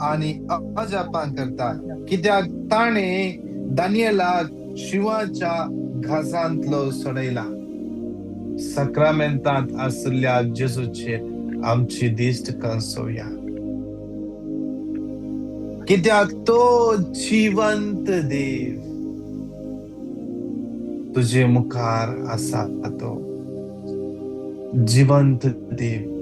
आनी अजापां करता, कित्याक ताणें दानियलाक शिंवाच्या घासांतलो सोडयला. सक्रामेंतांत आशिल्ल्या जेजूचेर आमची दिश्ट कंसोवया, कित्याक तो जिवंत देव तुजे मुखार आसा. तो जिवंत देव,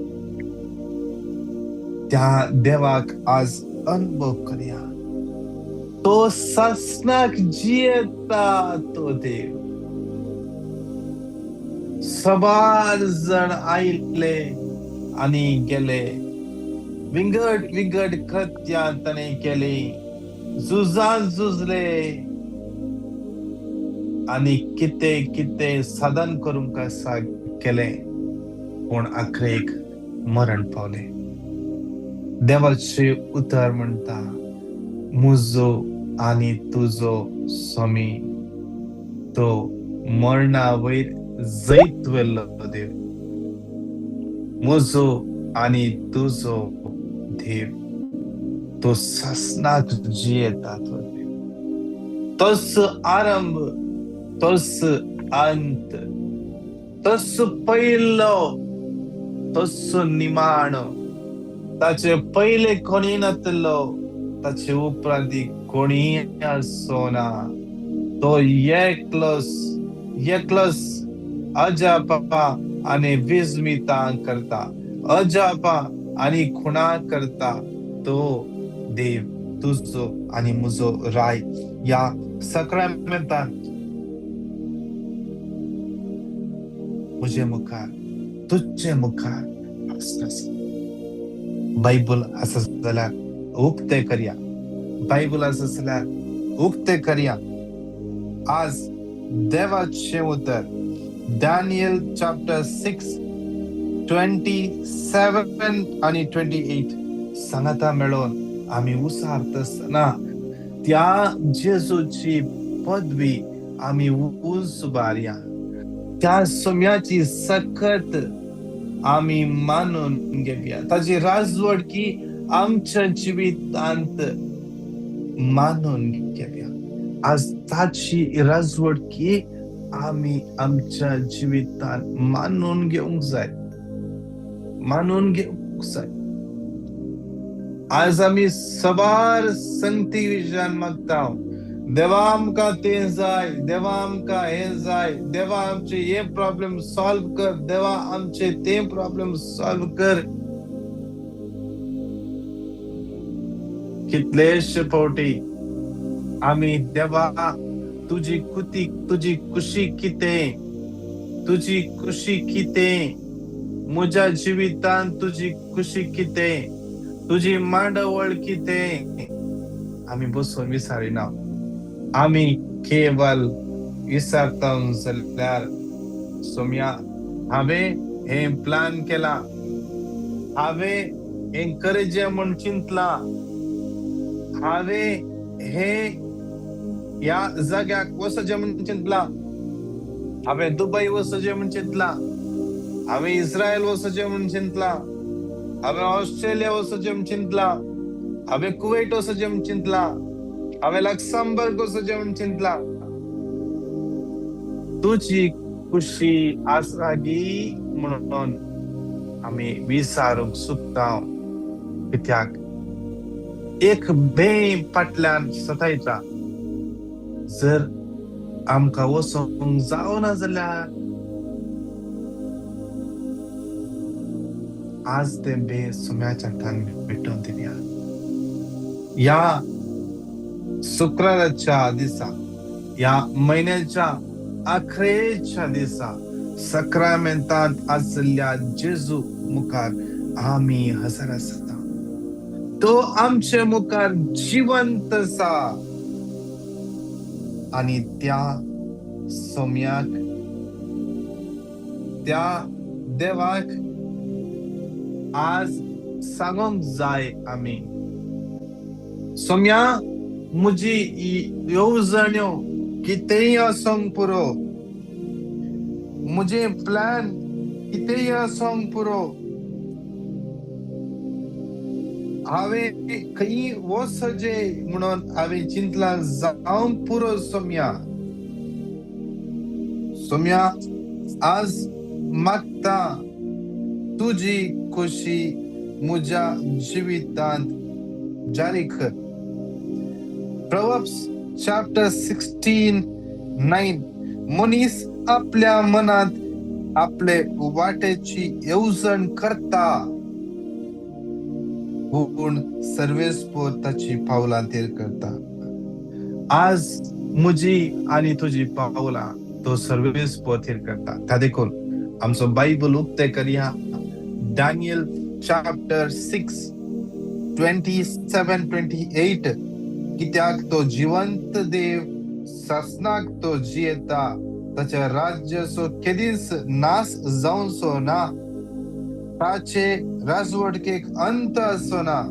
त्या देवाक आज अनुभव करया. तो सासणाक जियेता तो देव. सबार जण आयले आनी गेले, विंगड विंगड कृत्यां ताणें केली, झुजां झुजले आनी कितें कितें साधन करूंक आसा केलें, पूण आखरेक मरण पावले. देवाचें उतर म्हणटा, म्हजो आनी तुजो स्वामी तो मरणा वयर जैत व्हेल्लो देव. म्हजो आनी तुजो देव तो सासणाक जियेता तो देव. तोच आरंभ, तोच अंत, तोच पयलो, तोच निमाणो. ताचे पयले कोणी नातलो, ताचे उपरांत कोणी आसो ना. तो एकलोच एकलोच अजापा आनी विस्मितां करता, अजापा आनी खुणा करता तो देव तुजो आनी म्हजो राय. ह्या सक्रामेंतांत म्हजे मुखार, तुजे मुखार आसा. बायबल आसा जाल्यार उक्तें करया, बायबल आसा जाल्यार उक्तें करया. आज देवाचें उतर डॅनियल चॅप्टर 6 27 आनी 28 सांगाता मेळोवन आमी उसारता त्या जेजूची पदवी आमी उंच उबारया, त्या सोम्याची सकत आमी मानून घेवया, ताची राजवटकी आमच्या जिवितांत मानून घेवया. आज ताची राजवटकी आमी आमच्या जिवितांत मानून घेवंक जाय, मानून घेवंक जाय. आज आमी सबार संगती विशयान मागता, देवा आमकां तें जाय, देवा आमकां हें जाय, देवा आमचे हे प्रॉब्लेम सॉल्व कर, देवा आमचे ते प्रॉब्लेम सॉल्व कर. कितलेशे फावटी आमी देवा तुजी कुती, तुजी खुशी कितें, तुजी खुशी कितें, म्हज्या जिवितांत तुजी खुशी कितें, तुजी मांडावळ कितें, आमी बसून विचारिना. आमी केवल विचारता जाल्यार सोम्या हांवें हें प्लान केला, हांवें हें करचें म्हूण चिंतलां, हांवें हें ह्या जाग्याक वचचें म्हूण चिंतलां, हांवें दुबय वचचें म्हूण चिंतलां, हांवें इस्रायल वचचें म्हूण चिंतलां, हांवें ऑस्ट्रेलिया वचचें म्हूण चिंतलां, हांवें कुवेट वचचें म्हूण चिंतलां, हांवें लक्समबर्ग वचचें म्हूण चिंतलां. तुजी खुशी आसा गी म्हणून आमी विचारूंक सोदता, कित्याक एक बें फाटल्यान सतायता. जर आमकां वचोंक जावना जाल्यार आज तें बें सोम्याच्या हातान भेटोवन दिवया. ह्या शुक्राराच्या दिसा, ह्या म्हयन्याच्या अखेरच्या दिसा सक्रामेंतांत आशिल्ल्या जेजू मुखार आमी हजर आसता. तो आमचे मुखार जिवंत आसा आनी त्या सोम्याक, त्या देवाक आज सांगूंक जाय आमी, सोम्या म्हजी येवजण्यो कितेंय आसूंक पुरो, म्हजे प्लॅन कितेंय आसूंक पुरो, हांवें खंय वचचें म्हणून हांवें चिंतलां जावंक पुरो सोम्या. सोम्या, आज मागता तुजी खोशी म्हज्या जिवितांत जारी कर. Proverbs chapter 16:9. मनीस आपल्या मनात आपले वाटेची येवजण करता, पूण सर्वेस्पोर ताची पावलां थीर करता. आज म्हजी आनी तुजी पावलां तो सर्वेस्पोर थीर करता. त्या देखून आमचो बायबल उक्ते करया. Daniel chapter 6:27-28. कित्याक तो जिवंत देव, सासनाक तो जियेता, ताच्या राज्याचो केदीच नाश जावचो ना, ताचे राजवटकेक अंत आसचो ना.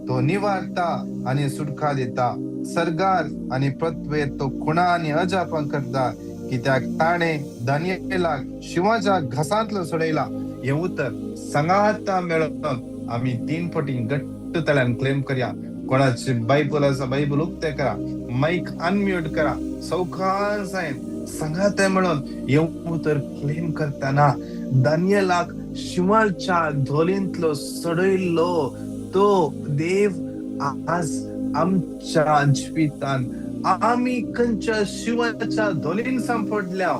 तो निवारता आनी सुटका दिता, सरगार आनी पृथ्वेर तो खुणा आनी अजापां करता. कित्याक ताणें दानियेलाक शिंवाच्या घासांतलो सोडयला. हें उतर सांगाता मेळोवन आमी तीन पटी घट्ट तळ्यान क्लेम करया. कोणाचे बायबल आसा, बायबल उक्ते करा, मायक अनम्यूट करा, सवकासायेन सांगाते म्हणून हें उतर क्लेम करतना दानियेलाक शिंवाच्या धोलींतलो सोडयल्लो तो देव आज आमच्या जिवितान आमी खंयच्या शिंवाच्या धोलीन सांपडल्या,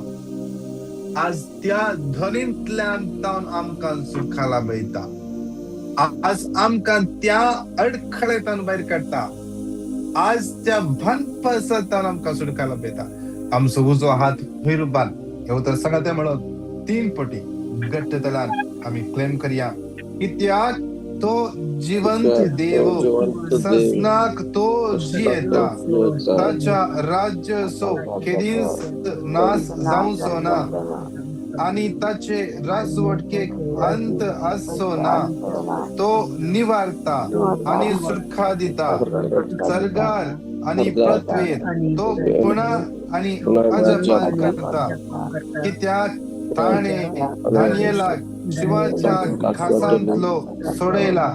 आज त्या धोलींतल्यान तावन आमकां सुटका लाभयता. आज आमकां त्या अडखळेतान भायर काडटा. आज त्या भानपासांतल्यान आमकां सुटका लाभयता. आमचो उजो हात वयर बांद, हें उतर सांगाते म्हणून तीन पटी घट्ट तलान आमी क्लेम करया. कित्याक तो जिवंत देव, ससनाक तो जियेता, ताच्या राज्याचो केदीच नाश जावचो ना आनी ताचे राजवटकेक अंत आसचो ना. तो निवारता आनी सुटका दिता, सरगार आनी पृथ्वेर तो खुणा आनी अजापां करता. कित्याक ताणें दानियेलाक शिंवाच्या घासांतलो सोडयला.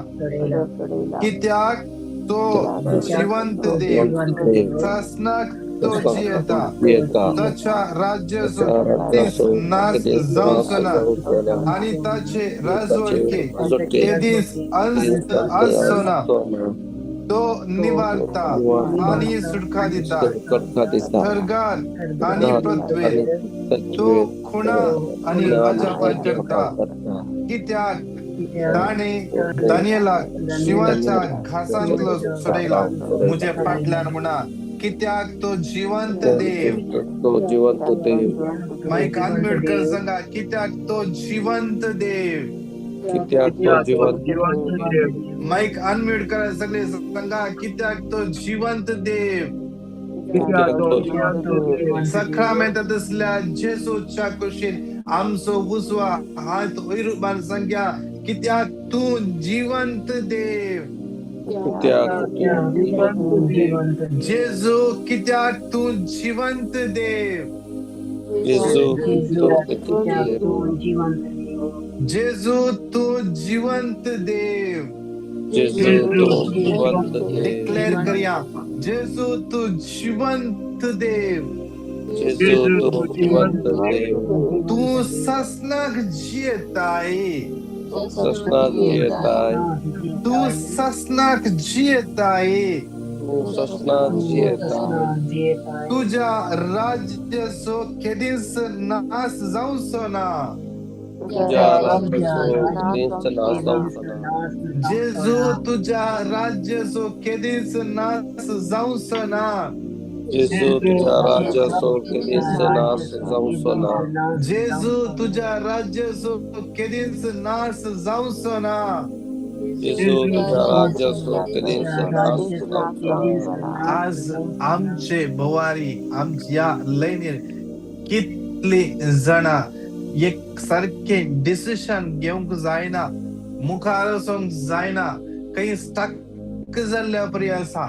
कित्याक तो जिवंत देव, सासनाक तो जियेता, ताच्या राज्याचो केदीच नाश जावचो ना आनी ताचे राजवटकेक केदीच अंत आसचो ना. तो निवारता आनी सुटका दिता, सरगार आनी पृथ्वेर तो खुणा आनी अजापां करता. कित्याक ताणें दानियेलाक शिंवाच्या घासांतलो सोडयला. म्हजे फाटल्यान म्हणा, कित्याक तो जिवंत देव. तो जिवंत देव. माईक अनम्यूट कर, सांगा, कित्याक तो जिवंत देव. कित्याक तो जिवंत देव. माईक अनम्यूट करा सगळे, सांगा, कित्याक तो जिवंत देव. कित्याक तो जिवंत देव. सक्रामेंतांत आसल्या जेसूच्या कुशीन आमचो उजवा हात वयर बांद, सांग्या, कित्याक तूं जिवंत देव. कित्याक तूं जिवंत देव. जेजू, कित्याक तूं जिवंत देव. जेजू, तूं जिवंत देव. जेजू, तूं जिवंत देव. जेजू, तूं जिवंत देव. डिक्लेअर करया, जेजू, तूं जिवंत देव. जेजू, तूं जिवंत देव. तूं सासनाक जियेताय. सासनाक जियेताय. तूं सासनाक जियेताय. तूं सासनाक जियेताय. तुज्या राज्याचो केदीच नाश जावचो ना. तुज्या राज्याचो केदीच नाश जावचो ना. जेजू, तुज्या राज्याचो केदीच नाश जावचो ना. जेजू, तुज्या राज्याचो केदीच नाश जावचो ना. जेजू, तुज्या राज्याचो केदीच नाश जावचो ना. जेजू, तुज्या राज्याचो केदीच नाश जावचो ना. आज आमचे भोवारी आमच्या लयनीर कितली जाणां एक सारकें डिसिशन घेवंक जायना, मुखार वचोंक जायना, खंय स्टक जाल्ल्या परी आसा.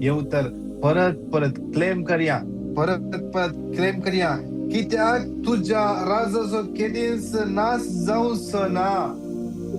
हें उतर परत परत क्लेम करया, परत परत क्लेम करया. कित्याक तुज्या राजाचो केदीच नाश जावचो ना.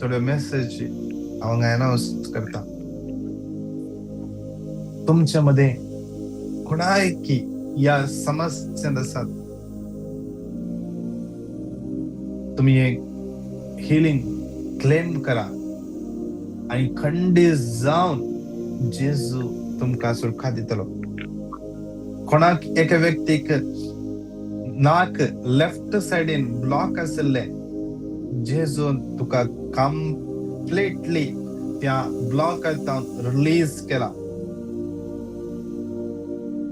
थोड्यो मेसेज हांव अनावन्स करता. तुमच्या मदें कोणायकी ह्या समस्यांत आसात, तुमी एक हिलींग क्लेम करा आनी खंडीत जावन जेजू तुमकां सुरखा दितलो. कोणाक एका व्यक्तीक नाक लेफ्ट सायडीन ब्लॉक आशिल्लें, जेजून तुका कंप्लिटली त्या ब्लॉकांत रिलीज केला.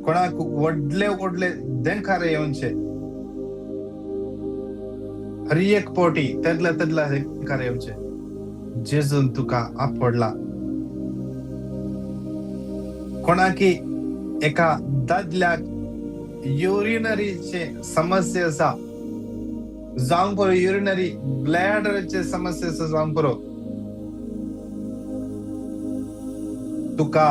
कोणाक व्हडले व्हडले देंखारे येवचे, हर एक पोटी तेदल्या तेदल्या देंखारे येवचे, जेजून तुका आपडला. कोणाकी एका दादल्याक युरिनरीचे समस्या आसा, जावंक पुरो युरिनरी ब्लॅडरचे समस्या आसा, जावंक पुरो तुका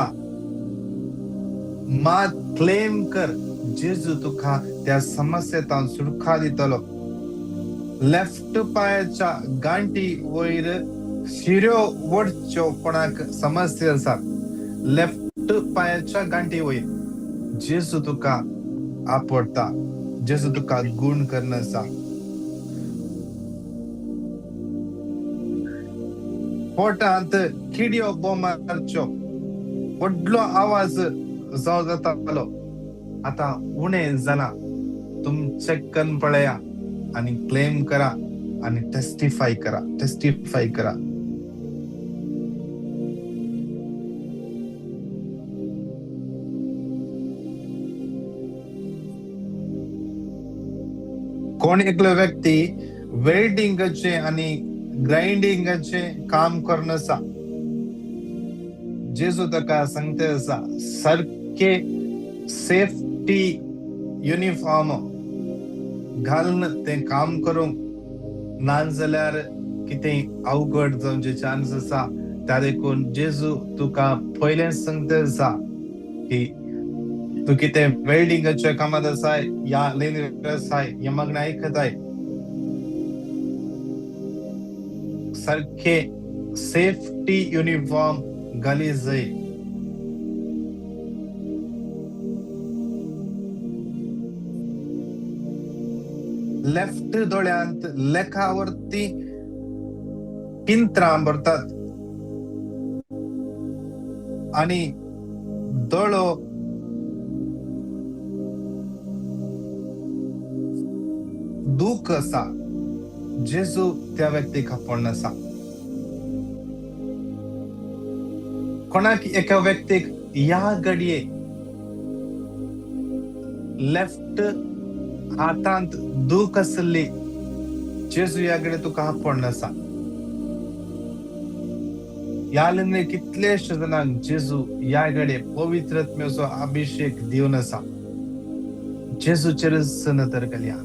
मात क्लेम कर, जेजू तुका त्या समस्येंत सुटका दितलो. लेफ्ट पांयाच्या गांठी वयर शिऱ्यो वडच्यो कोणाक समस्या आसा, लेफ्ट पांयाच्या गांठी वयर जेजू तुका आपडता, जेजू तुका गुण करून आसा. पोटांत किडयो बोम मारच्यो, व्हडलो आवाज जावं जातालो, आतां उणें जाला. तुम चेक करून पळया आनी क्लेम करा आनी टेस्टिफाय करा, टेस्टिफाय करा. कोण एकलो व्यक्ती वेल्डिंगाचे आनी ग्राइंडिंगाचे काम करून आसा, जेजू ताका सांगता आसा सारके सेफ्टी युनिफॉर्म घालून तें काम करूंक, नाजाल्यार कितें अवघड जावचे चान्स आसा. त्या देखून जेजू तुका पयलें सांगता आसा की तूं कितें वेल्डिंगाच्या कामांत आसाय या लेनीर आसाय या मागणें आयकताय, सारखे सेफ्टी युनिफॉर्म घाली जाय. लेफ्ट दोळ्यांत लेखावरती पिंत्रां भरतात आनी दोळो दूख आसा, जेजू त्या व्यक्तीक आपोवन आसा. कोणाक एका व्यक्तीक ह्या घडये लेफ्ट हातांत दूख आसली, जेजू ह्या घडये तुका आपोवन आसा. ह्या लग्न कितलेशे जाणांक जेजू ह्या घडये पवित्र आत्म्याचो अभिषेक दिवन आसा. जेजूचेरच नदर घालया,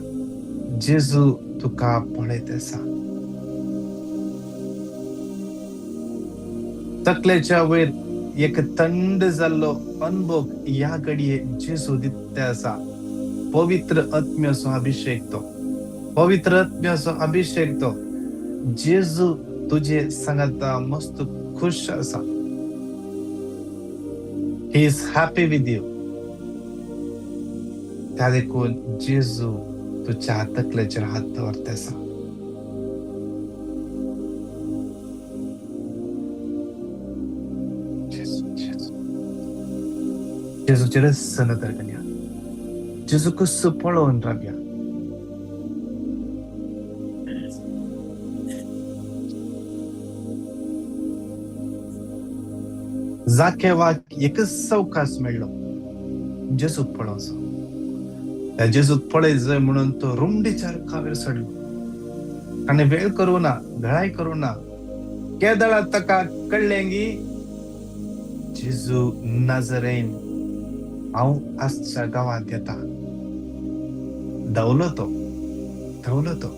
जेजू तुका पळयत आसा. तकलेच्या वयर एक थंड जाल्लो अनुभव ह्या घडये जेजू दिता आसा. पवित्र आत्म्याचो अभिषेक तो, पवित्र आत्म्याचो अभिषेक तो. जेजू तुजे सांगाता मस्त खुश आसा. He is happy with you. त्या देखून जेजू तुझ्या तकलेचेर हात दवरता आसा. जेजूचेरच नदर घालया, जेजू कसो पळोवन रावया. जाकेवाक एकच अवकाश मेळ्ळो, जेजूक पळोवचो. त्या जेजूक पळय जाय म्हणून तो रुमडीच्या रुखावेर चडलो आनी वेळ करूं ना, घळाय करूं ना. केदळा ताका कळ्ळें की जेजू नाजरेन हांव आजच्या गांवांत येता. धांवलो तो, धांवलो तो.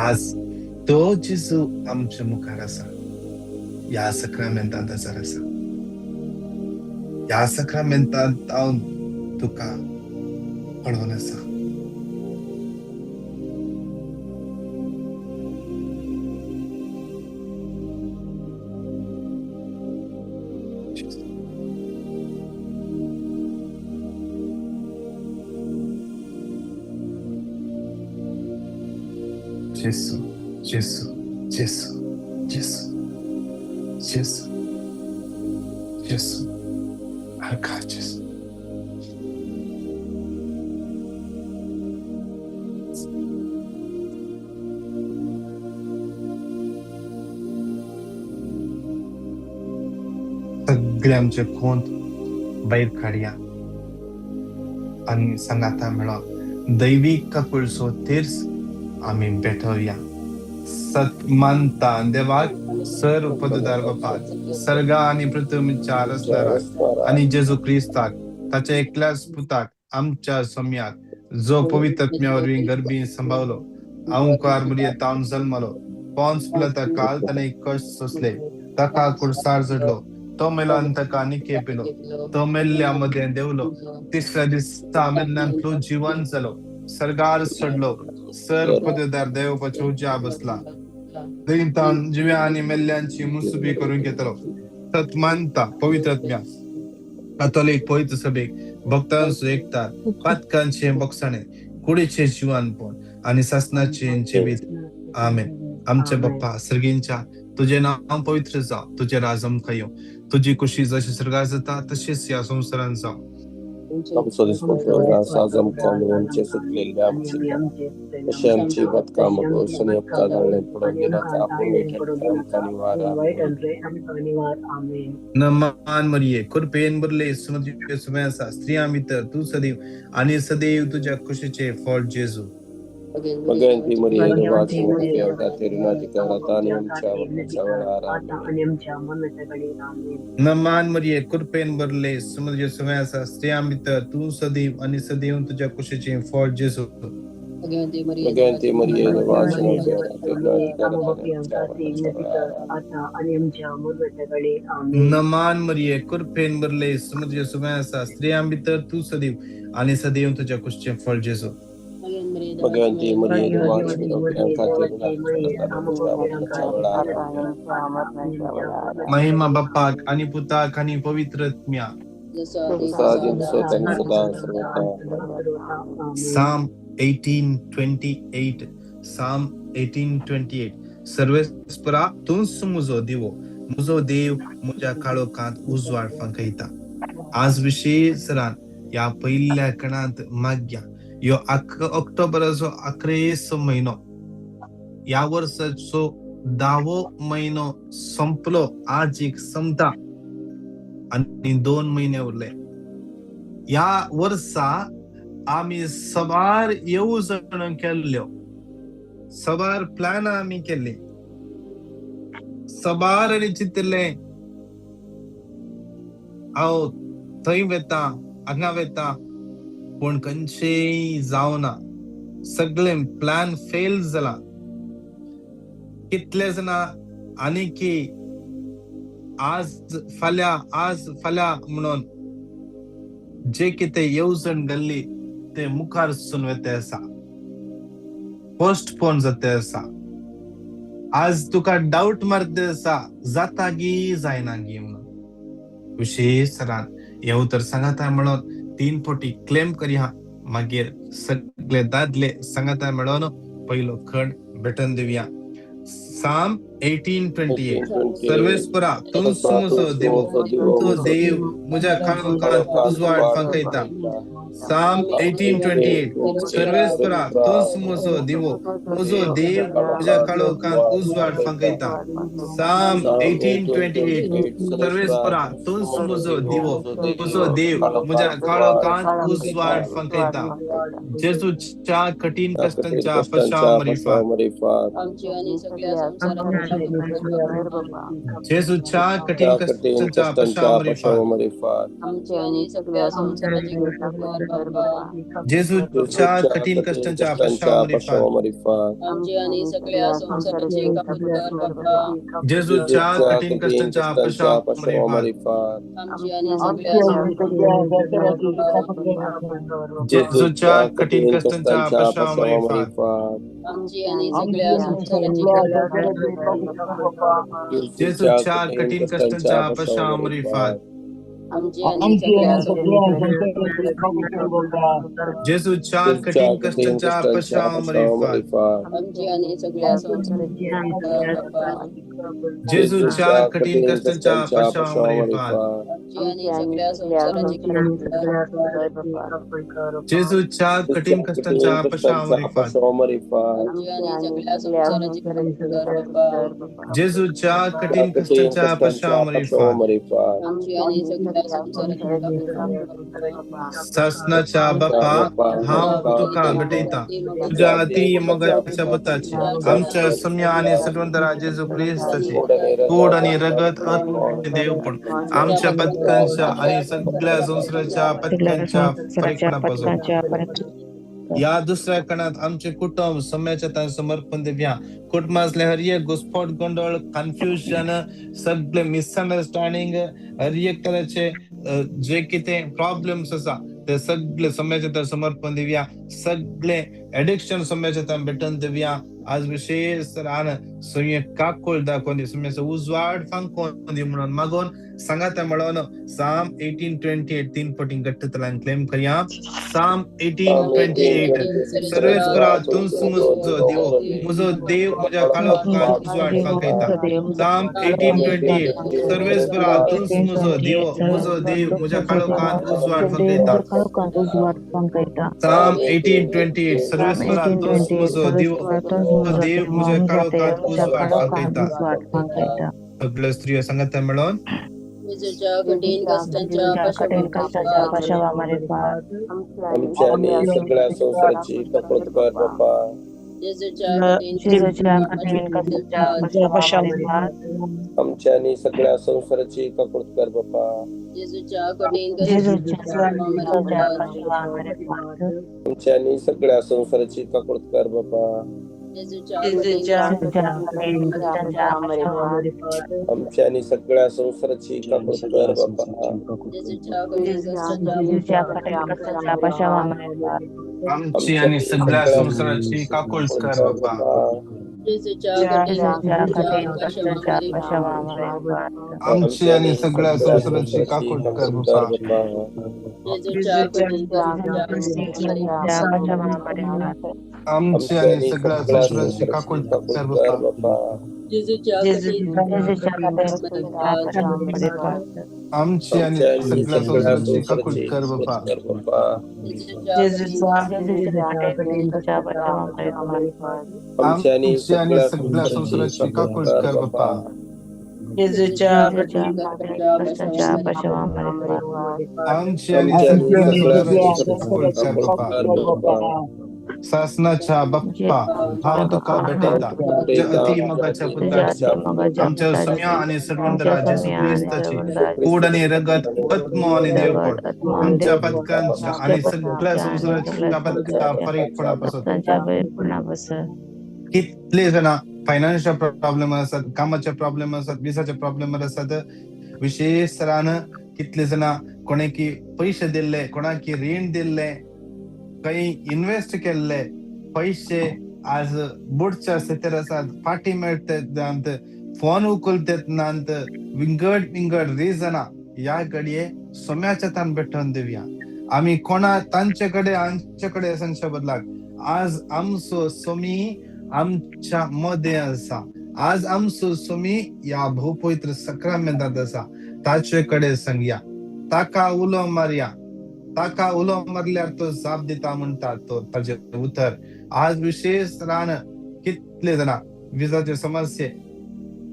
आज तो जेजू आमच्या मुखार आसा, ह्या सक्रामेंतांत आसा. ह्या सक्रामेंतांत हांव तुका कळोवन आसा. जेसू, जेसू, जेसू, जेसू, जेसू, जेसू, आका जेसू. सगळे आमचे कोंत भायर काडया आनी सांगाता मेळोन दैवीक काकुळसो तीर्स आमी भेटोवया. सत मानता देवाक सर्व पददार बापाक सर्गा आनी पृथ्वीच्या रचणाराक आनी जेजू क्रिस्ताक ताच्या एकल्याच पुताक आमच्या सोम्याक जो पवित्र आत्म्या वरवीं गर्भी सांबावलो अंकार मुरये तावन जल्मलो पोन्स पिलाता काल ताणें कश्ट सोंसले ताका कुर्सार चडलो तो मेलो आनी ताका निके पिलो तो मेल्ल्या मदें देंवलो तिसऱ्या दिसा मेल्ल्यांतलो जिवन जालो सर्गार चडलो सर पददार देवपाच्या उज्या बसला दैंतान जिव्या आनी मेल्ल्यांची मुसुबी करून घेतलो. सत मानता पवित्र आत्म्या कातोलीक पवित्र सभेक भक्तांचो एकता पातकांचे बक्षाणे कुडीचे जिवानपण आनी सासनाचे जिवीत. आमेन. आमचे बाप्पा सर्गींच्या तुझे नांव पवित्र जावं, तुजें राज आमकां येवं, तुजी कुशी जशी स्वर्गार जाता तशीच ह्या संवसारांत जावं. आमचो दिसपट्टो घास आज आमकां आमचे सुकलेले आमची तशें आमची बातकाम करून अपघात जाल्ले पडून दिनाका आपूण वायट आमकां निवार. आमेन. नमान मरिये कृपेन भरले सुमती सुमे आसा स्त्रियां भितर तूं सदैव आनी सदैव तुज्या कुशीचे फळ जेजू. भगवंती मरिये देवाची माते तिरुनाथिका आनी आमच्या मरणाच्या वेळार. आमेन. नमान मरिये कृपेन भरले सुमती सुमे आसा स्त्रियां भितर तूं सदैव आनी सदैव तुज्या कुशीचे फळ जेजू. भगवंती मरिये देवाची माते तिरुनाथिका. नमान मरिये कृपेन भरले सुमती सुमे आसा स्त्रियां भितर तूं सदैव आनी सदैव तुज्या कुशीचे फळ जेजू. भगवंती मरिये देवाची महिमा बाप्पाक आणि पुताक आणि पवित्र आत्म्या. Psalm 18:28. Psalm 18:28. सर्वेस्परा तूंच मुजो दिवो, मुजो देव मुज्या काळोखांत उजवाड फांकयता. आज विशेष ह्या पयल्या कणांत माग्या ह्यो ऑक्टोबराचो अकरेसो म्हयनो, ह्या वर्साचो धावो म्हयनो संपलो, आज एक सोंपता आनी 2 म्हयने उरले. ह्या वर्सा आमी सबार येवजण केल्ल्यो, सबार प्लॅन आमी केल्ली, सबार आनी चिंतिल्लें हांव थंय वेता हांगा वेता, पूण खंयचेय जावना, सगळें प्लॅन फेल जाला. कितले जाणां आनीकी आज फाल्यां आज फाल्यां म्हणून जे कितें येवजण घाल्ली ते मुखार सून वता आसा, पोस्टपोन जाता आसा. आज तुका डावट मारता आसा जाता गी जायना गी म्हणून. विशेष सरान हें उतर सांगाता म्हणून 3 फावटी क्लेम करया, मागीर सगळे दादले सांगाता मेळोन पयलो खण भेटन दिवया. Psalm 18:28. सर्वेस्परा तूंच मुजो दिवो, तुजो देव मुज्या काळोखांत उजवाड फांकयता. Psalm 18:28. सर्वेस्परा तूंच मुजो दिवो, तुजो देव मुज्या काळोखांत उजवाड फांकयता. Psalm 18:28. सर्वेस्परा तूंच मुजो दिवो, तुजो देव मुज्या काळोखांत उजवाड फांकयता. जेजूच्या कठीण कश्टांच्या पश्चात मरिफा आमची आणि सगळ्या संवसाराच्या जेजूच्या कठीण कठीण कष्टांच्या कष्टांच्या पशामरिफात पशामारिफात आमचे आणि सगळ्या संसाराची कृपा कर बापा. जेजूच्या जेजूच्या कठीण कठीण कष्टांच्या कष्टांच्या पशामरिफात पशामारिफात आमची आणि सगळ्या संसाराची काकूट कर बापा. जेजूच्या जेजूच्या कठीण कठीण कष्टांच्या कष्टांच्या पशामरिफात पशामारिफात आमची आणि सगळ्या संसाराची जेजूच्या जेजूच्या कठीण कठीण कष्टांच्या कष्टांच्या पशामरिफात पशामारिफात आमची आणि सगळ्या संसाराची जेजूच्या जेजूच्या कठीण कठीण कष्टांच्या कष्टांच्या पशामारिफात पशामरिफात आमची आणि सगळ्या जेजूच्या जेजूच्या कठीण कठीण कष्टांच्या कष्टांच्या पशामरिफात पशामारिफात आमची आणि सगळ्या संसाराची कर बापा. जेजूच्या जेजूच्या कठीण कठीण कष्टांच्या कष्टांच्या पशामरिफात पशामारिफात आमची आणि सगळ्या संसाराची कर बापा. जेजूच्या कठीण जेजूच्या कठीण कष्टांच्या कष्टांच्या पशामरिफात पशामारिफात आमची आणि सगळ्या संसाराची कर बापा. जेजूच्या जेजूच्या कठीण कठीण कष्टांच्या कष्टांच्या पशामरिफात पशामारिफात आमची आणि सगळ्या संसाराची कर बापा. सासनाच्या च्या बापा बापा हांव तुका तुका भेटयता तुझ्या अति मोगाच्या पुताची आमच्या सम्या आणि सर्वंतरा जेजू क्रिस्ताची कोड कोड आणि रगत आत्मा आणि देवपण आमच्या पथकांच्या आणि सगळ्या संसाराच्या सगळ्या पथकांच्या संसाराच्या परीक्षणापासून पथकांच्या परीक्षणापासून या दुसऱ्या कणात आमचे कुटुंब सम्याच्या तान समर्पण देऊया. कुटुंबातले हर एक घुसफोट, गोंधळ, कन्फ्युजन, सगळे मिसअंडरस्टँडिंग, हर एक तरेचे जे कितें प्रॉब्लेम्स आसा ते सगळे सम्याच्या तान समर्पण देऊया. सगळे एडिक्शन सम्याच्या तान भेटून देऊया. आज विशेष रान सुये काकोळ दाखोवन दी, सुम्याचो उजवाड फांकोवन दी म्हणून मागून सांगाता म्हणून साम 18:28 तीन पटी घट्ट क्लेम करया. साम 18:28 सर्वेस्परा तुंस मुजो देव मुजो देव म्हज्या काळोखांत उजवाड फांकयता. साम 18:28 सर्वेस्परा तुंस मुजो देव मुजो देव म्हज्या काळोखांत उजवाड फांकयता. साम 18:28 सर्वेस्परा तुंस मुजो देव देव म्हज्या काळोखांत उजवाड फांकयता. सगळ्यो स्त्रियो सांगाता मेळोन जेजूच्या कठीण कष्टांच्या कठीण कष्टाच्या पशामारिफात आमच्या आणि सगळ्या संसाराची काकूट कर बापा. जेजूच्या जेजूच्या कठीण कष्टाच्या पशामारिफात आमच्या आणि सगळ्या संसाराची काकूट कर बापा. जेजूच्या कठीण जेजूच्या कष्टाच्या पशामारिफात आमच्या आणि सगळ्या संसाराची काकूट कर बापा. जेजूच्या जेजूच्या कठीण कष्टाच्या पशामारिफात आमच्या आणि सगळ्या संसाराची काकूट कर बापा. जेजूच्या कठीण जेजूच्या कठीण कष्टाच्या पशामारिफात आमची आणि सगळ्या संसाराची काकूट कर बापा. जेजूच्या जेजूच्या कठीण कष्टाच्या पशामारिफात आमची आणि सगळ्या संसाराची काकूट कर बापा. जेजूच्या कठीण जेजूच्या पशामारिफात आमची आणि सगळ्या संसाराची काकूट कर बापा. जेजूच्या कठीण जेजूच्या कठीण कष्टाच्या पशामारिफात आमची आणि आमच्या आणि सगळ्या सगळ्या संसाराची काकूट संसाराची कर बापा. काकूट कर बापा. जेजूच्या जेजूच्या कठीण कष्टाच्या पशामारिफात आमच्या आणि आमची आणि सगळ्या सगळ्या संसाराची संसाराची काकूट काकूट कर कर बापा. बापा. जेजूच्या कठीण कष्टाच्या पशामारिफात आमची आणि आमच्या आणि सगळ्या सगळ्या संसाराची संसाराची काकूट कर काकूट बापा. कर बापा. सासनाच्या बाप्पा हांव तुका भेटयता तुज्या अति मोगाच्या तुझ्या पुताची अति मोगाच्या आमच्या पुताची सम्या आणि आमच्या सर्वंतरा जेजू सम्या आणि क्रिस्ताची सर्वंतरा कोड आणि रगत आत्मा आणि देवपण जगत आत्मा आणि आमच्या देवपण पथकांच्या आमच्या आणि सगळ्या पथकांच्या आणि संसाराच्या सगळ्या पथका संसाराच्या फरीकपणापासून. पथकांच्या परिपूर्णापासून. कितले जाणां फायनान्शियल प्रॉब्लेम आसात, कामाचे प्रॉब्लेम आसात, विसाचे प्रॉब्लेम आसात, विशेष तरान कितले जाणां कोणाकी पयशे दिल्ले, कोणाकी रीण दिल्ले, खंय इन्वेस्ट केल्ले पयशे आज बुडच्या स्थितीर आसात, फाटी मेळटात, फोन उखलतात नात, विंगड विंगड रिजनां ह्या घडये सोम्याच्या तान भेटोवन दिवया. आमी कोणा तांचे कडेन आमचे कडेन सांगच्या बदलाक आज आमचो सोमी आमच्या मदें आसा. आज आमचो सोमी ह्या भोवपवित्र सक्रामेंतांत आसा. ताचे कडेन सांगया, ताका उलो मारया, ताका उलो मारल्यार तो जाप दिता म्हणटा तो ताजें उतर. आज विशेष रान कितले जाणां विजाचे समस्ये,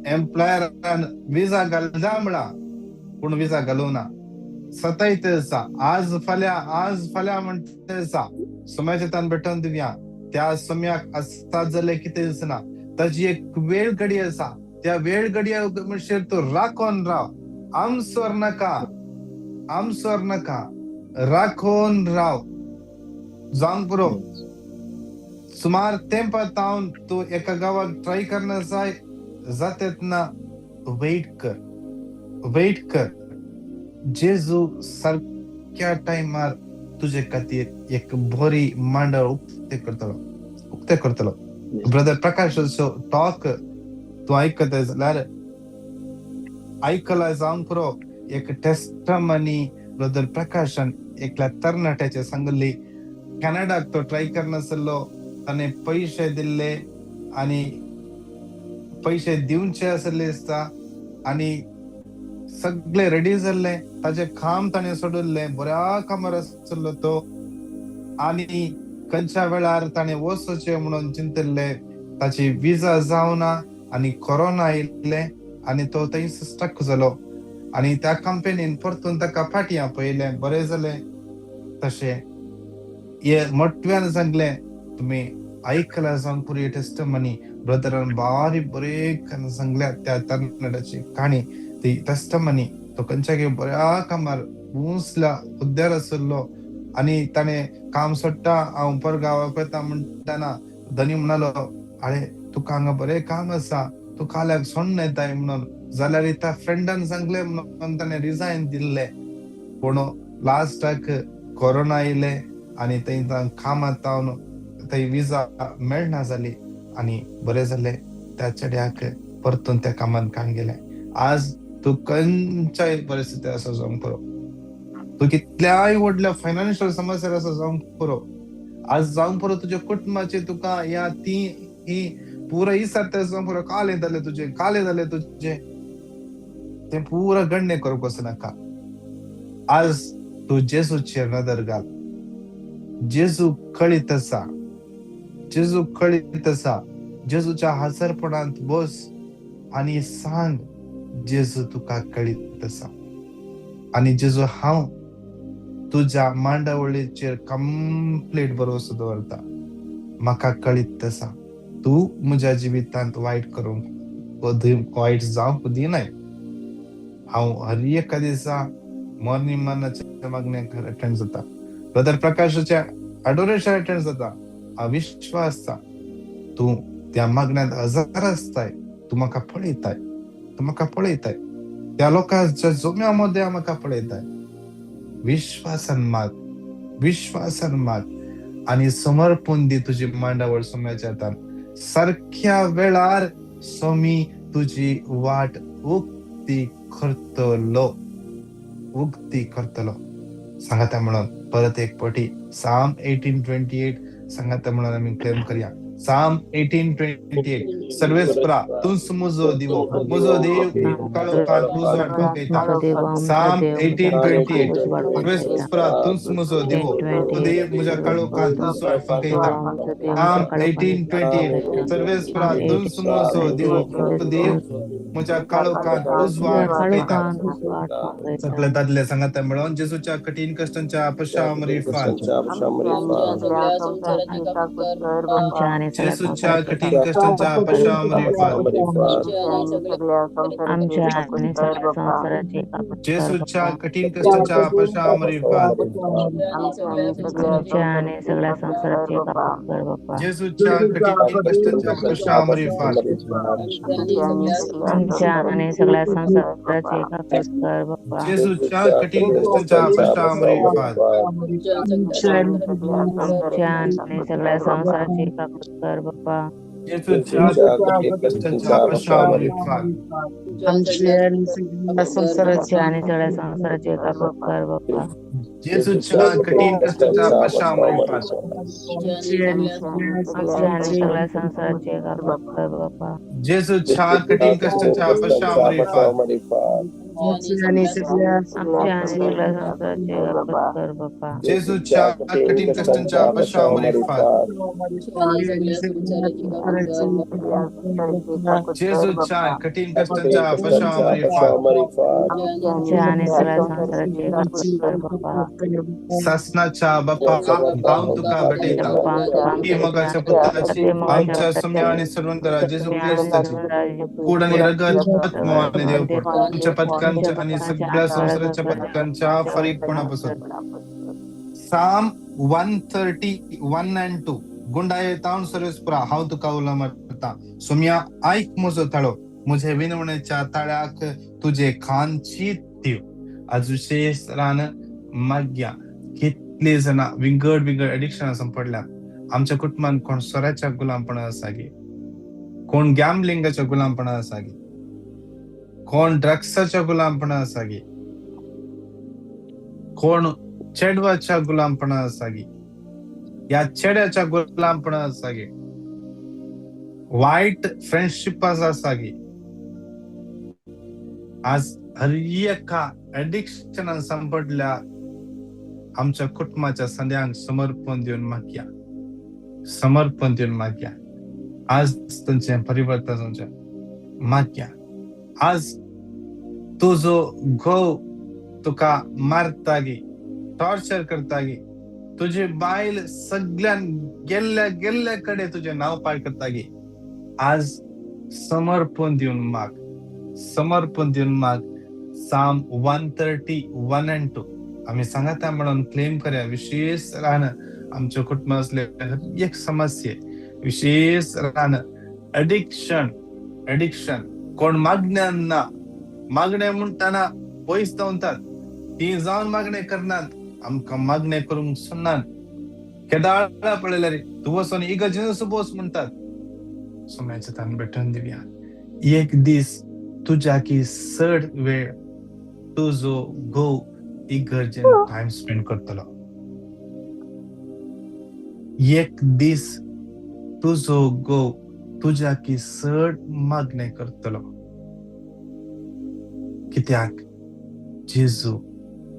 एम्प्लॉयरान विजा घालता म्हणा पूण विजा घालूना, सतयत आसा. आज फाल्यां, आज फाल्यां म्हणटा आसा. सोम्याच्या तान भेटोवन दिवया. त्या सोम्याक आसा जाल्यार कितें दिसना, ताजी एक वेळ घडी आसा. त्या वेळ घडया म्हणशीर तूं राखोन राव, आमसर नाका, आमसर नाका, राखोन राव. जावंक पुरो. सुमार तेंपा तावन तूं एका गांवाक ट्राय करना जाय जातेत ना, वेट कर, वेट कर. जेजू सारक्या टायमार तुजे खातीर एक बरी मांडळ उक्ते करतलो, उक्ते करतलो. ब्रदर प्रकाशाचो टॉक तूं आयकता जाल्यार आयकला जावंक पुरो. एक टेस्टमनी ब्रदर प्रकाशान एकल्या तरणाट्याचे सांगली. कॅनडाक तो ट्राय करनासलो, ताणें पयशे दिल्ले आनी पयशे दिवचे आसले दिसता आनी सगळे रेडी जाल्ले. ताजे काम ताणें सोडिल्लें, बऱ्या कामार आसलो तो आनी खंयच्या वेळार ताणें वचचें म्हणून चिंतिल्लें. ताची विजा जावना आनी कोरोना आयिल्लें आनी तो थंयच स्टक जालो आनी त्या कंपनीन परतून ताका फाटीं आपयलें. बरें जालें तशें हे मोटव्यान सांगलें. तुमी आयकला जावंक पुरो टेस्टमनी. ब्रदरान बारीक बरें सांगल्या त्या तरणाट्याची काणी, ती टेस्टमनी. तो खंयच्या बऱ्या कामार उंचल्या हुद्द्यार आशिल्लो आनी ताणें काम सोडटा, हांव परगांवाक वता म्हणटना धनी म्हणालो, अरे तुका हांगा बरें काम आसा, तूं काल्याक सोडून येताय म्हणून. जाल्यार त्या फ्रेंडान सांगलें म्हणून ताणें रिजायन दिल्लें. पूण लास्टाक कोरोना आयले आनी थंय कामात तावन थंय विजा मेळना जाली आनी बरें जालें त्या चेड्याक परतून त्या कामांत काण गेलें. आज तूं खंयच्याय परिस्थिती आसा जावंक पुरो, तूं कितल्याय व्हडल्या फायनान्शियल समस्या आसा जावंक पुरो, आज जावंक पुरो तुज्या कुटुंबाचे तुका ह्या ती ही पुरा इसारता जावंक पुरो, काले जाले तुजे, काले जाले तुजे, तें पुरा गण्य करूंक वचनाका. आज तूं जेजूचेर नदर घाल. जेजू कळीत आसा, जेजू कळीत आसा. जेजूच्या हजरपणांत बस आनी सांग, जेजू तुका कळीत आसा आनी जेजू हांव तुज्या मांडावळीचेर कंप्लीट भरोसो दवरता. म्हाका कळीत आसा तूं म्हज्या जिवितांत वायट करूंक वायट जावंक दिनाय. हांव हर एका दिसा मॉर्निंग मनाच्या मागण्याक अटेंड जाता, ब्रदर प्रकाशाच्या अडोरेशन अटेंड जाता. हांव विश्वास आसा तूं त्या मागण्यांत हजर आसताय. तूं म्हाका पळयताय, तूं म्हाका पळयताय, त्या लोकांच्या जोम्या मदें म्हाका पळयताय. विश्वासान माग, विश्वासान माग आनी समर्पण दी तुजी मांडावळ सोम्याच्या हातान. सारक्या वेळार सोमी तुजी वाट उक्ती करतलो, उक्ती करतलो. सांगाता म्हणून परत एक पटी साम 18:28 सांगाता म्हणून आमी क्लेम करया. साम 18:28. सर्वेस्परा तूंच मुजो दिवो, मुजो देव काळोखांत उजवाड फांकयता. साम 18:28. सर्वेस्परा तूंच मुजो दिवो, देव म्हज्या काळोखांत उजवाड फांकयता. साम 18:28. सर्वेस्परा तूंच मुजो दिवो, देव म्हज्या काळोखांत उजवाड फांकयता. सगळे दादले सांगाता म्हणून जेजूच्या कठीण कष्टांच्या पश्चामरी फाल. जेजूच्या कठीण कष्टांच्या पश्चामरी फाल. जेजूच्या कठीण कष्टांच्या पश्चामरी फाल. जेजूच्या कठीण कष्टांच्या पश्चामरी फाल. जेजूच्या कठीण कष्टांच्या पश्चामरी फाल. जेजूच्या कठीण कष्टांच्या पश्चामरी फाल. जेजूच्या कठीण कष्टांच्या पश्चामरी फाल. जेजूच्या कठीण कष्टांच्या पश्चामरी फाल. आमची आणि सगळ्या आमच्या आणि सगळ्या संसाराची काकूत कर बापा. जेजूच्या कठीण कष्टांच्या पाशावर फार. जेजूच्या कठीण कष्टांच्या पाशावर फार. आमच्या आणि सगळ्या संसाराची काकूत कर बापा. सासनाच्या बाप्पा हांव तुका भेटयता ती मोगाच्या पुताची आमच्या सोम्या आणि सर्वंतरा जेजू क्रिस्ताची कूड आणि रगत आत्मो आणि देवपण तुमच्या पदकांच्या आणि सगळ्या संसाराच्या पदकांच्या फरीकपणापासून. Psalm 131 and 2. गुंडाये तावन सर्वेस्पुरा हांव तुका उलो मारता सोम्या आयक म्हजो ताळो म्हजे विनवणेच्या ताळ्याक तुजे कानची दिव. आज विशेष रान माग्या कितली जाणां विंगड विंगड एडिक्शनां सांपडल्यात. आमच्या कुटुंबान कोण सोऱ्याच्या गुलामपणा आसा गे, कोण गॅम्बलिंगाच्या गुलामपणा आसा गे, कोण ड्रग्साच्या गुलामपणा आसा गे, कोण चेडवाच्या गुलामपणा आसा गे, या चेड्याच्या गुलामपणा आसा गे, वायट फ्रेंडशिप आसा गे. आज हर एका एडिक्शनान सांपडल्या आमच्या कुटुंबाच्या संध्यांक समर्पण दिवन मागया, समर्पण दिवन मागया. आज तांचें परिवर्तन जावचें मागया. आज तुजो घोव तुका मारता गे, टॉर्चर करता गे, तुजी बायल सगळ्यान गेल्ल्या गेल्ल्या कडेन तुजें नांव पाड करता गे, आज समर्पण दिवन माग, समर्पण दिवन माग. Psalm 131 and 2 आम्ही सांगता म्हणून क्लेम करया. विशेष राहणं आमच्या कुटुंब असले एक समस्या, विशेष राहणं एडिक्शन, एडिक्शन कोण मागण्यांना मागणे म्हणटाना पयस दवरतात, ती जावन मागणे करनात, आमकां मागणे करूंक सोडनात. केदाळा पळयल्यार तूं वचोन इगर्जेन बोस म्हणटात. सोम्याचे तान भेटून दिवया. एक दीस तुज्या की चड वेळ तुजो घोव इगर्जेन टायम स्पेंड करतलो. एक दीस तुजो घोव तुज्या की चड मागणें करतलो. कित्याक जेजू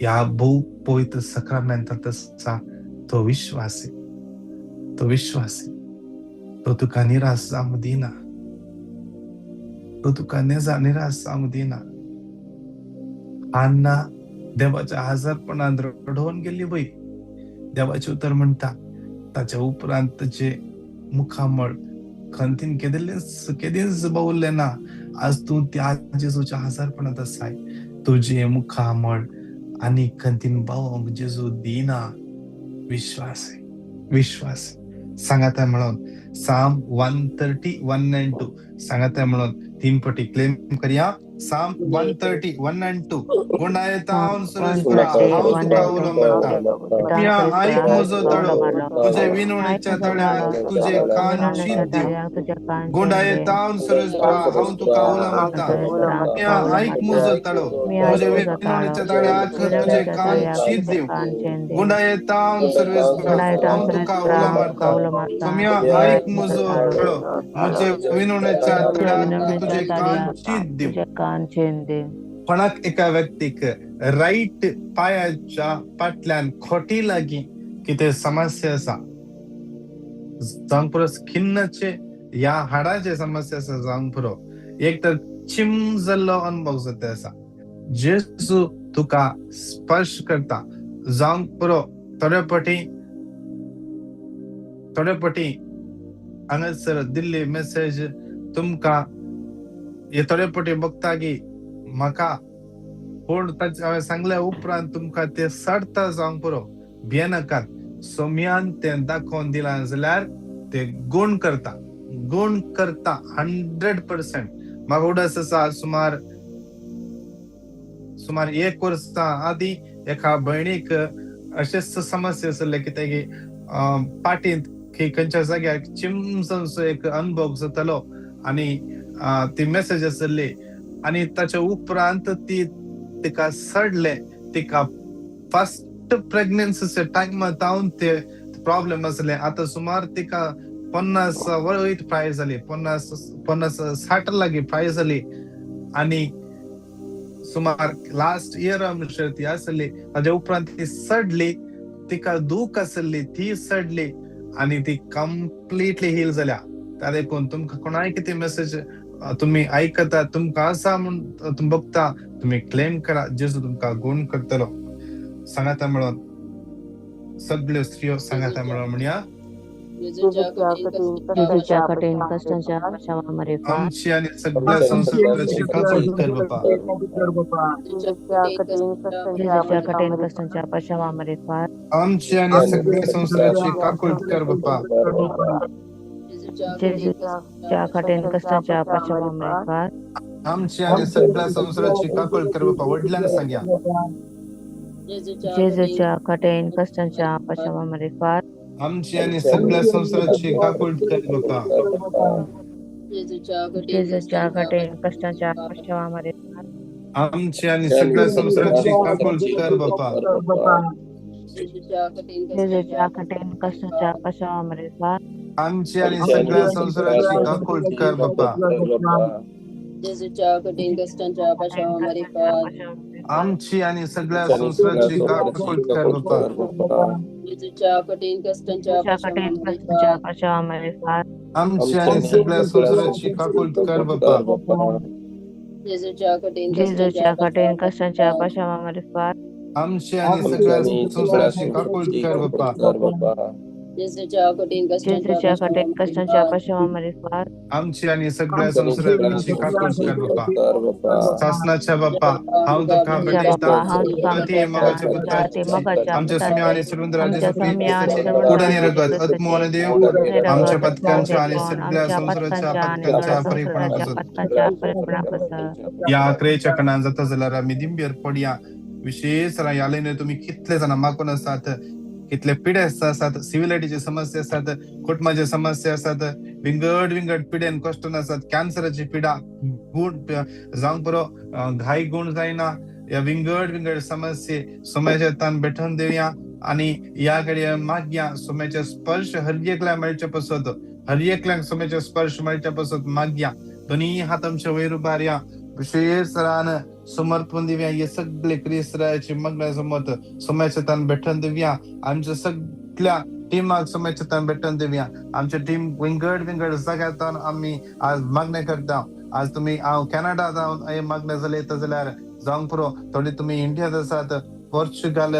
ह्या भोव पवित्र सक्रामेंतांत आसा तो विश्वासी, तो विश्वासी, तो तुका निराश जावंक दिना, तो तुका निराश जावंक दिना. हान्ना देवाच्या हजारपणान रडोवन गेल्ली बय. देवाचें उतर म्हणटा ताच्या उपरांत ताचे मुखामळ खंतीन केदिल्लेच केदींच बावुल्लें ना. आज तूं त्या जेजूच्या हजारपणांत आसाय, तुजें मुखामळ आनी खंतीन बावोंक जेजू दिना. विश्वास, विश्वास सांगाता म्हणून Psalm 131 and 2 सांगाता म्हणून तीन पटी क्लेम करया. Psalm 131 and 2. गुंडायतावन सुरेशपुरा हांव तुका उलो मारता पिया आयक म्हजो ताळो तुजे विनवणेच्या तळ्याक तुजे कान शीत दिव. गुंडायतावन सुरेशपुरा हांव तुका उलो मारता पिया आयक म्हजो ताळो तुजे विनवणेच्या तळ्याक तुजे कान शीत दिव. गुंडायतावन सुरेशपुरा हांव तुका उलो मारता सोम्या आयक म्हजो ताळो म्हजे विनवणेच्या तळ्याक तुजे कान शीत दिव. कोणाक एका व्यक्तीक रायट पायाच्या फाटल्यान खोटी लागीं कितें समस्या आसा, जावंक पुरो स्किनाचे ह्या हाडाचे समस्या आसा, जावंक पुरो एक तर चिम जाल्लो अनुभव जाता आसा. जेजू तुका स्पर्श करता, जावंक पुरो थोडे पटी थोडे पटी हांगासर दिल्ली मेसेज तुमकां हे थोडे पटी बघता की म्हाका, पूण ताचे हांवें सांगल्या उपरांत तुमकां ते सडता जावंक पुरो. भियेनाकात, सोम्यान तें दाखोवन दिलां जाल्यार ते गुण करता, गुण करता 100%. म्हाका उडास आसा सुमार सुमार एक वर्सां आदीं एका भयणीक अशेंच समस्या आसले कितें की पाटींत की खंयच्या जाग्यार चिमसनसो एक अनुभव जातालो आनी ती मेसेज आसली आनी ताच्या उपरांत ती तिका सडले. तिका फर्स्ट प्रेग्नन्सीच्या टायमा जावन ते प्रॉब्लेम आसले. आतां सुमार तिका 50 वयर प्राय जाली, 50 50 60 लागीं प्राय जाली आनी सुमार लास्ट इयर म्हणसर ती आसली. ताज्या उपरांत ती सडली, तिका दूख आसली, ती सडली आनी ती कंप्लिटली हील जाल्या. त्या देखून तुमकां कोणाय कितें मेसेज तुमी आयकता, तुमकां आसा म्हूण तुमी बगता, तुमी क्लेम करा, जेजू तुमकां गुण करतलो. सांगाता म्हणून सगळ्यो स्त्रियो सांगाता म्हणून म्हणया, जेजूच्या कठीण कश्टांच्या पाशावामरे फार. आमची आनी सगळ्या संवसाराची काकूट कर बापा. जेजूच्या कठीण कश्टांच्या पाशावामरे फार. आमची आनी सगळ्या संवसाराची काकूट कर बापा. जेजूच्या कठीण कश्टांच्या पाशावामरे फार. आमची आनी सगळ्या संवसाराची काकूट कर बापा. व्हडल्यान सांग्या. जेजूच्या कठीण कश्टांच्या पाशावामरे फार. आमची आनी सगळ्या संवसाराची काकूट कर बापा. जेजूच्या कठीण कश्टांच्या पाशावामरे फार. आमची आनी सगळ्या संवसाराची काकूट कर बापा. जेजूच्या कठीण कश्टांच्या पाशावामरे फार. आमची आनी सगळ्या संवसाराची काकूट कर बापा. जेजूच्या कठीण कश्टांच्या पाशावामरे फार. आमची आनी सगळ्या संवसाराची काकूट कर बापा. जेजूच्या कठीण कश्टांच्या जेजूच्या कठीण कश्टांच्या पाशावामरे फार. आमची आनी सगळ्या संवसाराची काकूट कर बापा. जेजूच्या कठीण जेजूच्या कठीण कश्टांच्या पाशावामरे फार. आमची आनी सगळ्या संवसाराची काकूट कर बापा. जेजूच्या कठीण जेजूच्या कठीण कश्टांच्या पाशावामरे फार. आमची आनी सगळ्या संवसाराची काकूट कर बापा. सासनाच्या बापा, हांव तुका भेटयतां, ती मोगाच्या पुताची, आमच्या सुम्या आनी सर्वंद्राच्या कुडनी रगत आत्मो आनी देव आमच्या पथकांच्या आनी सगळ्या संवसाराच्या पथकांच्या परिपूर्ण पासत. ह्या आकरेच्या कणान जाता जाल्यार आमी दिंबेर पडया. विशेष ह्या लायनीर तुमी कितले जाणां मागून आसात, कितले पिडेस्त आसात, सिविलिटीची समस्या आसात, कुटुंबाचे समस्या आसात, विंगड विंगड पिडेन कश्टन आसात, कॅन्सराची पिडा गुण जावंक पुरो, घाई गुण जायना, ह्या विंगड विंगड समस्ये सोम्याच्या तान बेठून दिवया आनी ह्या घडये मागया सोम्याचे स्पर्श हर एकल्याक मेळचे पसत, हर एकल्याक सोम्याचे स्पर्श मेळचे पसत मागया. दोन्ही हात आमच्या वयर उबारया, विशेष रान समर्पण दिवया. हे सगळे क्रिस्ताची मागण्या समत सोम्याच्या तान बेठून दिवया. आमच्या सगळ्या टिमाक सोम्याच्या तान बेठून दिवया. आमच्या टीम विंगड विंगड जाग्यार आमी आज मागणें करता. आज तुमी हांव कॅनडा जावन हे मागणें जालें जाल्यार जावंक पुरो, थोडी तुमी इंडियांत आसात, Portugal,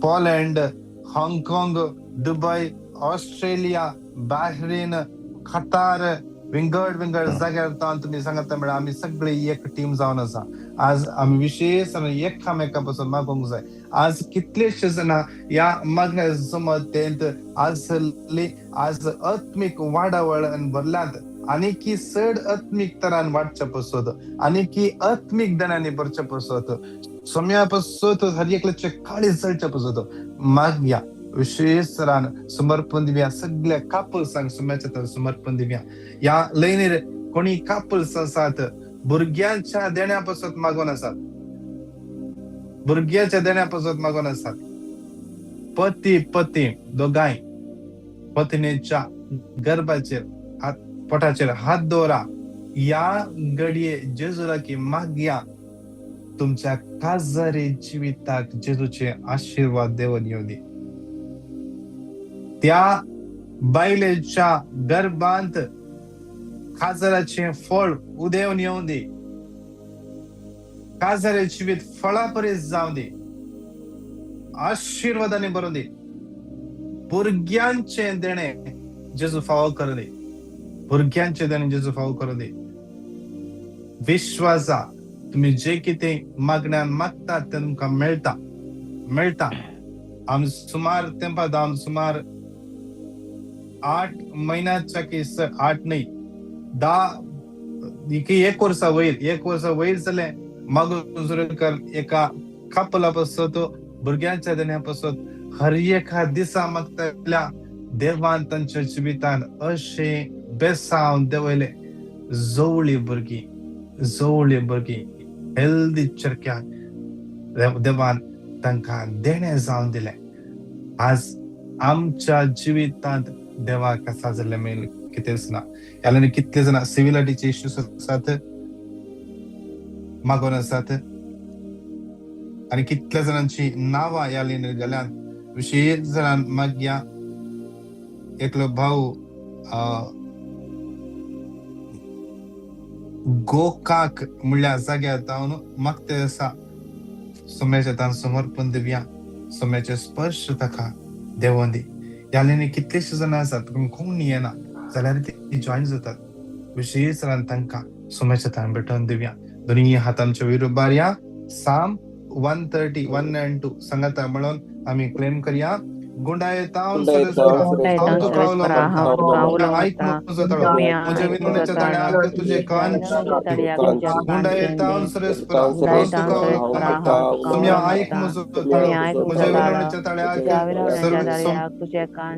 Poland, Hong Kong, Dubai, Australia, Bahrain, Qatar, विंगड विंगड जाग्यार तावन तुमी सांगता म्हळ्यार आमी सगळे एक टीम जावन आसा. आज आमी विशेष एकामेका पासून मागूंक जाय. आज कितलेशे जाणां ह्या मागण्या जमतेंत आसली, आज आत्मीक वाडावळ भरल्यात आनी की चड आत्मीक तरान वाडचे पसत आनी की आत्मीक दणांनी भरचे पसत, सोम्या पसत हर एकल्याचे काळीज जळचे पसत मागया. विशेष तरान समर्पण दिवया. सगळ्या कापल्सांक सोम्याच्या तर समर्पण दिवया. ह्या लयनीर कोणी कापल्स आसात भुरग्यांच्या देण्या पासत मागून आसात, भुरग्याच्या देण्या पासत मागून आसात, पती पती दोगांय पत्नीच्या गर्भाचेर हात पोटाचेर हात दवरा. ह्या घडये जेजूला की मागया तुमच्या काजारी जिविताक जेजूचे आशिर्वाद देवन येवं दी. त्या बायलेच्या गर्भांत काजराचें फळ उदेवन येवं दी, काजारे जिवीत फळा परीस जावं दी, आशिर्वादांनी भरून दी. भुरग्यांचें देणें जेजू फावो करूं दी, भुरग्यांचें देणें जेजू फावो करूं दी. विश्वासा तुमी जे कितें मागण्यान मागतात तें तुमकां मेळटा, मेळटा. आमी सुमार तेंपा जावन सुमार 8 म्हयन्याच्या की 8 न्हय 10 एक वर्सा वयर, एक वर्सा वयर जालें मागून सुरू कर एका कापला पासत, भुरग्यांच्या देण्या पासत हर एका दिसा मागतल्या देवान तांच्या जिवितान अशें बेसांव देवयलें. जवळी भुरगीं, जवळी भुरगीं हेल्दी चरक्याक देवान तांकां देणें जावन दिलें. आज आमच्या जिवितांत देवाक आसा जाल्लें मेल कितेंच ना. ह्या कितले जाणां सिविलिटीचे इश्यूज आसात, मागून आसात, आनी कितल्या जाणांची नांवां ह्या लिनीर घाल्यात विशेश जाणां मागया. एकलो भाऊ गोकाक म्हणल्या जाग्यार जावन मागते आसा सोम्याच्या तान समर्पण दिवया, सोम्याचे स्पर्श ताका देवोन दी. ह्या लिनी कितलेशे जाणां आसात पूण कोण येना जाल्यार ती जॉयन जातात. विशेश जाणां तांकां सोम्याच्या तान भेटोवन दिवया. दोनूय हात आमच्या वयर उबारया. साम 131 and 2 सांगाता म्हणून आमी क्लेम करया. गुंडायतावन सरस्वरा हांव तुका उलो मारता, आयक म्हजो ताळो, म्हज्या विनवणेच्या ताळ्याक तुजे कान. गुंडायतावन सरस्वरा हांव तुका उलो मारता, तुमी आयक म्हजो ताळो, म्हज्या विनवणेच्या ताळ्याक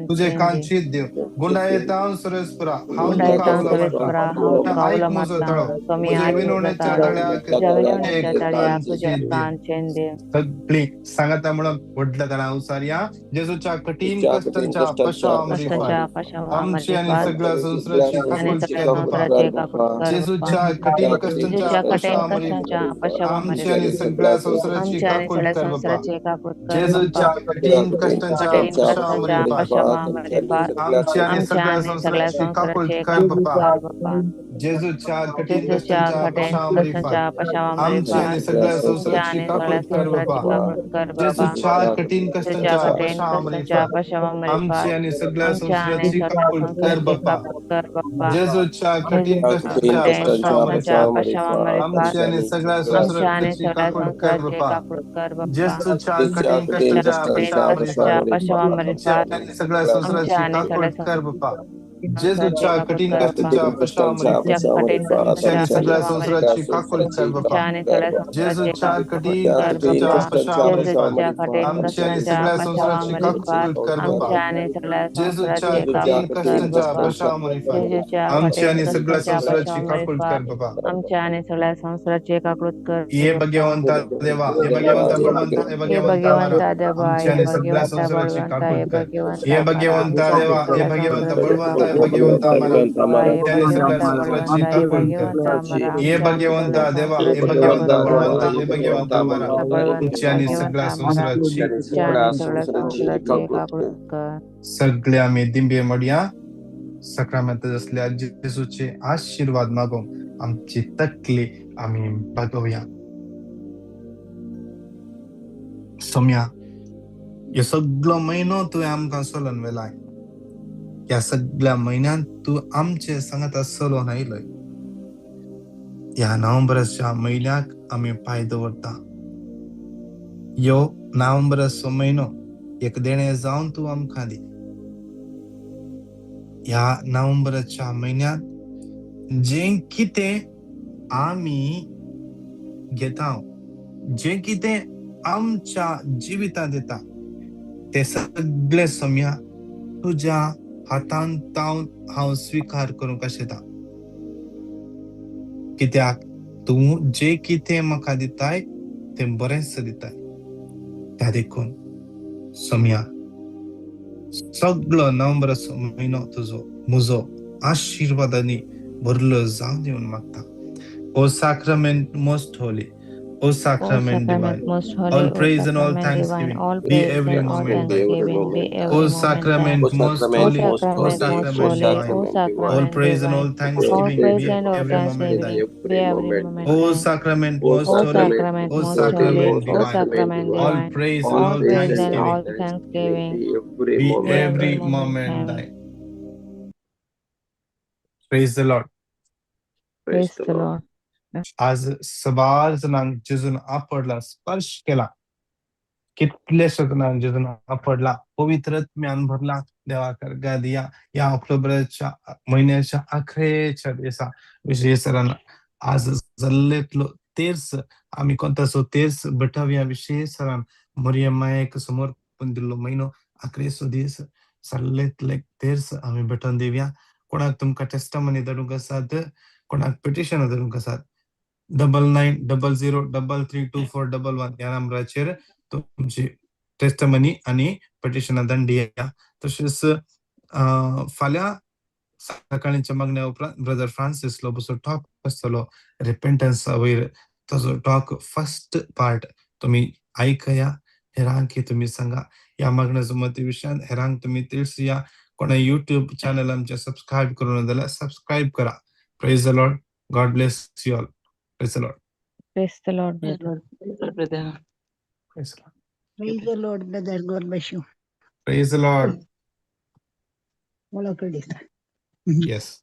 तुजे कान चीत देव. गुंडायतावन सरस्वरा हांव तुका उलो मारता, आयक म्हजो ताळो, म्हज्या विनवणेच्या ताळ्याक तुजे कान चीत देव. सगळीं सांगाता म्हणून व्हडल्या ताळ्या उसारया. जेजूच्या कठीण कष्टांच्या पश्चातापान आमची आणि सगळ्या संसाराची काकूट कर बापा. जेजूच्या कठीण कष्टांच्या पश्चातापान आमची आणि सगळ्या संसाराची काकूट कर बापा. जेजूच्या कठीण कष्टांच्या पश्चातापान आमची आणि सगळ्या संसाराची काकूट कर बापा. जेजूच्या कठीण कष्टांच्या पश्चातापान आमची आणि सगळ्या संसाराची काकूट कर बापा. जेजूच्या कठीण कष्टांच्या पश्चातापान आमची आणि सगळ्या संसाराची काकूट कर बापा. जेजूच्या कठीण कष्टांच्या पश्चातापान आमची आणि सगळ्या संसाराची काकूट कर बापा. जेजूच्या कठीण कष्टांच्या पश्चातापान आमची आणि सगळ्या संसाराची काकूट कर बापा. जेजूच्या कठीण कष्टांच्या पश्चातापान आमची आणि सगळ्या संसाराची काकूट कर बापा. जेजूच्या कठीण कष्टांच्या पश्चातापान आमची आणि सगळ्या संसाराची काकूट कर बापा. जेजूच्या कठीण कष्टांच्या पश्चातापान आमची आणि सगळ्या संसाराची काकूट कर बापा. हे भगवंता देवा, हे भगवंता बळवंता, हे भगवंता मारा, आमची आणि सगळ्या संसाराची काकूट कर. हे भगवंता देवा, हे भगवंता बळवंता, हे भगवंता मारा, आमची आणि सगळ्या संसाराची काकूट कर. हे भगवंता देवा, हे भगवंता बळवंता, हे भगवंता मारा, आमची आणि सगळ्या संसाराची सगळे आमी दिंबे मडया सक्रामेंत असल्या जेजूचे आशीर्वाद मागून आमची तकली आमी बागोवया. सोम्या, ह्यो सगळो म्हयनो तुवें आमकां चलोवन व्हेलाय. ह्या सगळ्या म्हयन्यांत तूं आमचे सांगाता चलोवन आयलोय. ह्या नोव्हेंबराच्या म्हयन्याक आमी पांय दवरता. ह्यो नोव्हेंबराचो म्हयनो एक देणें जावन तूं आमकां दी. ह्या नोव्हेंबराच्या म्हयन्यांत जें कितें आमी घेता, जें कितें आमच्या जिवितांत येता ते सगळे सोम्या तुज्या हातान तावन हांव स्विकार करूंक आशेता. कित्याक तूं जें कितें म्हाका दिताय तें बरेंच दिताय. त्या देखून सोम्या सगळो नोव्हेंबराचो म्हयनो तुजो म्हजो आशिर्वादांनी भरलो जावन दी म्हणून मागता. O sacrament most holy, O sacrament divine, all praise and all thanksgiving be every moment thine. O sacrament most holy, O sacrament divine, all praise and all thanksgiving be every moment thine. O sacrament most holy, O sacrament divine, all praise and all thanksgiving be every moment thine. Praise the Lord. Praise the Lord. आज सबार जाणांक जेजून आपडला, स्पर्श केला. कितलेशा जाणांक जेजून आपडला, पवित्र आत्म्यान भरला. देवाक दिया. ह्या ऑक्टोबराच्या म्हयन्याच्या अखेरच्या दिसा विशेष आज जाल्लेतलो तेर्स आमी कोणतासो तेर्स बटावया. विशेष मरियम मायेक समर्पण दिल्लो म्हयनो अखेरचो दीस जाल्लेतले तेर्स आमी भेटोवन दिवया. कोणाक तुमकां टेस्टमनी धाडूंक आसात, कोणाक पिटिशन धाडूंक आसात, 9900332411 ह्या नंबराचेर तुमची टेस्टमनी आनी पिटिशनां धाडून दिया. तशेंच फाल्यां सकाळींच्या मागण्या उपरांत ब्रदर फ्रांसीस लोबोचो टॉक आसतलो रिपेंटन्सा वयर. ताजो टॉक फर्स्ट पार्ट तुमी आयकया, हेरांक तुमी सांगा. ह्या मागण्या सुमती विशयान हेरांक तुमी तिळसुया. कोणा युट्यूब चॅनल आमचे सबस्क्रायब करून जाल्यार सबस्क्रायब करा. Praise the Lord. God bless you all. Praise the Lord. Praise the Lord, brother. Brother. Praise the Lord. Praise the Lord, brother. God bless you. Praise the Lord. All of you. Yes.